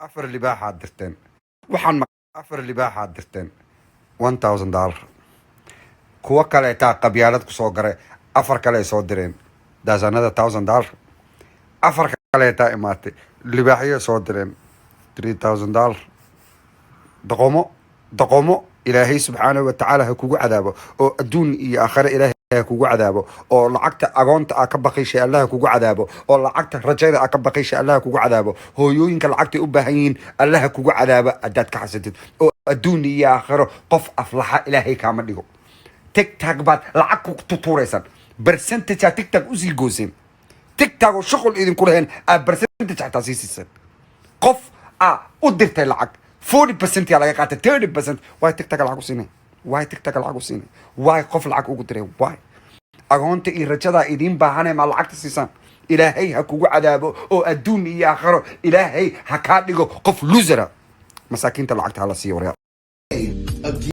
Afar libaaxaad dirteen. Waxaan afar libaaxaad dirteen, $1000. Kuwo kaleetaa qabyaalad kusoo garay, afar kale ay soo direen, that's another $1000. Afar kaleetaa imaatay, libaaxyo soo direen, $3000. Doqomo, doqomo, Ilaahay subxaanahu watacaala ha kugu cadaabo, oo adduun iyo aakhare Ilaahay ha kugu cadaabo, oo lacagta agoonta aa ka baqiishay Allah ha kugu cadaabo, oo lacagta rajada aa ka baqiishay Allah ha kugu cadaabo, hooyooyinka lacagtay u baahan yihiin Allah ha kugu cadaabo haddaad ka xasatid, oo adduun iyo aakhiro qof aflaxa Ilaahay kaama dhigo. TikTok baad lacag ku tutuuraysaan, percentage aa TikTok usii gooseen. TikTok oo shuqul idinku lahayn aa percentage xataa sii siiseen. Qof aa u dirtay lacag, 40% yaa laga qaatay, 30%. Waay TikTok lacag u siinay? Waay TikTok lacag u siinay? Waay qof lacag ugu diray? Waay agoonta iyo rajadaa idiin baahanay maa lacagta siisaan? Ilaahay ha kugu cadaabo, oo adduun iyo aakhiro Ilaahay ha kaa dhigo qof loser ah. Masaakiinta lacagta hala siiyo, waryaa.